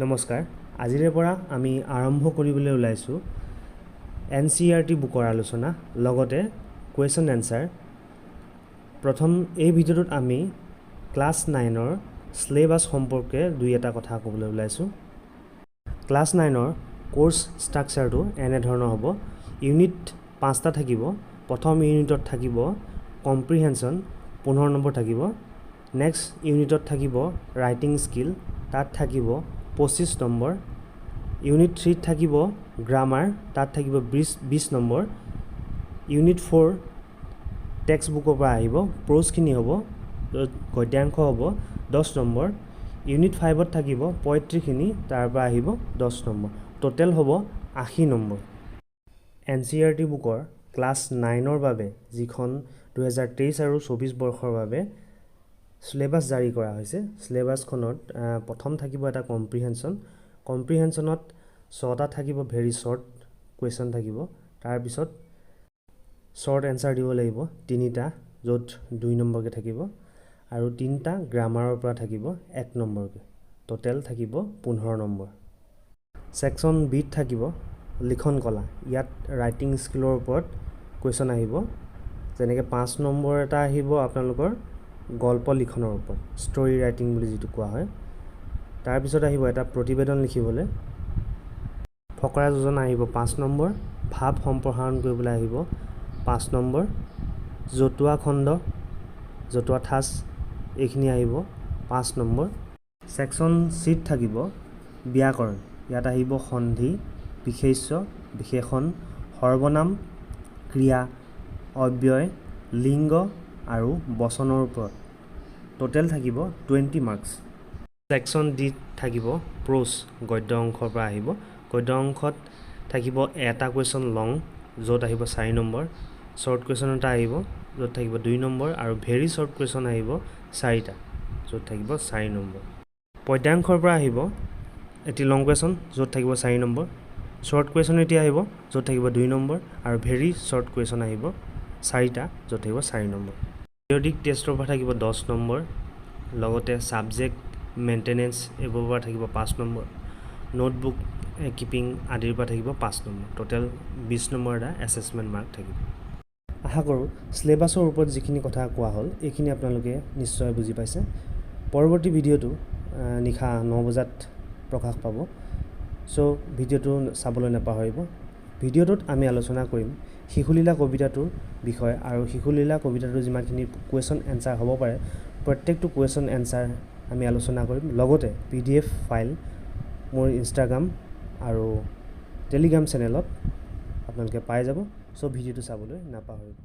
নমস্কাৰ, আজিৰে পৰা আমি আৰম্ভ কৰিবলৈ ওলাইছোঁ NCERT বুকৰ আলোচনা, লগতে কুৱেশ্যন এনচাৰ। প্ৰথম এই ভিডিঅ'টোত আমি ক্লাছ নাইনৰ চিলেবাছ সম্পৰ্কে দুই এটা কথা ক'বলৈ ওলাইছোঁ। ক্লাছ নাইনৰ কোৰ্চ ষ্ট্ৰাকচাৰটো এনেধৰণৰ হ'ব। ইউনিট 5টা থাকিব। প্ৰথম ইউনিটত থাকিব কম্প্ৰিহেনশ্যন, 15 নম্বৰ থাকিব। নেক্সট ইউনিটত থাকিব ৰাইটিং স্কিল, তাত থাকিব 25 নম্বৰ। ইউনিট থ্ৰীত থাকিব গ্ৰামাৰ, তাত থাকিব 20 নম্বৰ। ইউনিট ফ'ৰ টেক্সট বুকৰ পৰা আহিব, প্ৰ'জখিনি হ'ব, য'ত গদ্যাংশ হ'ব 10 নম্বৰ। ইউনিট ফাইভত থাকিব পয়েট্ৰিখিনি, তাৰ পৰা আহিব 10 নম্বৰ। টোটেল হ'ব 80 নম্বৰ। NCERT বুকৰ ক্লাছ নাইনৰ বাবে যিখন 2023 আৰু 24 বৰ্ষৰ বাবে চিলেবাছ জাৰি কৰা হৈছে, চিলেবাছখনত প্ৰথম থাকিব এটা কম্প্ৰিহেনশ্যন। কম্প্ৰিহেনশ্যনত 6টা থাকিব, ভেৰি শ্বৰ্ট কুৱেশ্যন থাকিব। তাৰপিছত শ্বৰ্ট এনচাৰ দিব লাগিব 3টা, য'ত 2 নম্বৰকৈ থাকিব, আৰু 3টা গ্ৰামাৰৰ পৰা থাকিব 1 নম্বৰকৈ। টোটেল থাকিব 15 নম্বৰ। ছেকশ্যন বিত থাকিব লিখন কলা। ইয়াত ৰাইটিং স্কিলৰ ওপৰত কুৱেশ্যন আহিব, যেনেকৈ 5 নম্বৰ এটা আহিব আপোনালোকৰ গল্প লিখনৰ ওপৰত, ষ্টৰী ৰাইটিং বুলি যিটো কোৱা হয়। তাৰপিছত আহিব এটা প্ৰতিবেদন লিখিবলৈ, ফকৰা যোজনা আহিব 5 নম্বৰ, ভাৱ সম্প্ৰসাৰণ কৰিবলৈ আহিব 5 নম্বৰ, জতুৱা খণ্ড, জতুৱা ঠাঁচ এইখিনি আহিব 5 নম্বৰ। ছেকশ্যন চিত থাকিব ব্যাকৰণ। ইয়াত আহিব সন্ধি, বিশেষ্য, বিশেষণ, সৰ্বনাম, ক্ৰিয়া, অব্যয়, লিংগ আৰু বচনৰ ওপৰত। টোটেল থাকিব 20 মাৰ্কছ। ছেকশ্যন ডিত থাকিব প্ৰ'জ, গদ্য অংশৰ পৰা আহিব। গদ্য অংশত থাকিব এটা কুৱেশ্যন লং, য'ত আহিব 4 নম্বৰ। শ্বৰ্ট কুৱেশ্যন এটা আহিব, য'ত থাকিব 2 নম্বৰ, আৰু ভেৰি শ্বৰ্ট কুৱেশ্যন আহিব 4টা, য'ত থাকিব 4 নম্বৰ। পদ্যাংশৰ পৰা আহিব এটি লং কুৱেশ্যন, য'ত থাকিব 4 নম্বৰ। শ্বৰ্ট কুৱেশ্যন এটি আহিব, য'ত থাকিব 2 নম্বৰ, আৰু ভেৰি শ্বৰ্ট কুৱেশ্যন আহিব 4টা, য'ত থাকিব 4 নম্বৰ। পিৰিয়ডিক টেষ্টৰ পৰা থাকিব 10 নম্বৰ, লগতে ছাবজেক্ট মেইনটেনেঞ্চ এইবোৰৰ পৰা থাকিব 5 নম্বৰ, নোটবুক কিপিং আদিৰ পৰা থাকিব 5 নম্বৰ। টোটেল 20 নম্বৰ এটা এছেচমেণ্ট মাৰ্ক থাকিব। আশা কৰোঁ চিলেবাছৰ ওপৰত যিখিনি কথা কোৱা হ'ল এইখিনি আপোনালোকে নিশ্চয় বুজি পাইছে। পৰৱৰ্তী ভিডিঅ'টো নিশা 9 বজাত প্ৰকাশ পাব। চ' ভিডিঅ'টো চাবলৈ নাপাহৰিব। ভিডিঅ'টোত আমি আলোচনা কৰিম শিশুলীলা কবিতাটোৰ বিষয়ে, আৰু শিশুলীলা কবিতাটোৰ যিমানখিনি কুৱেশ্যন এনচাৰ হ'ব পাৰে প্ৰত্যেকটো কুৱেশ্যন এনচাৰ আমি আলোচনা কৰিম। লগতে PDF file মোৰ ইনষ্টাগ্ৰাম আৰু টেলিগ্ৰাম চেনেলত আপোনালোকে পাই যাব। চ' ভিডিঅ'টো চাবলৈ নাপাহৰিব।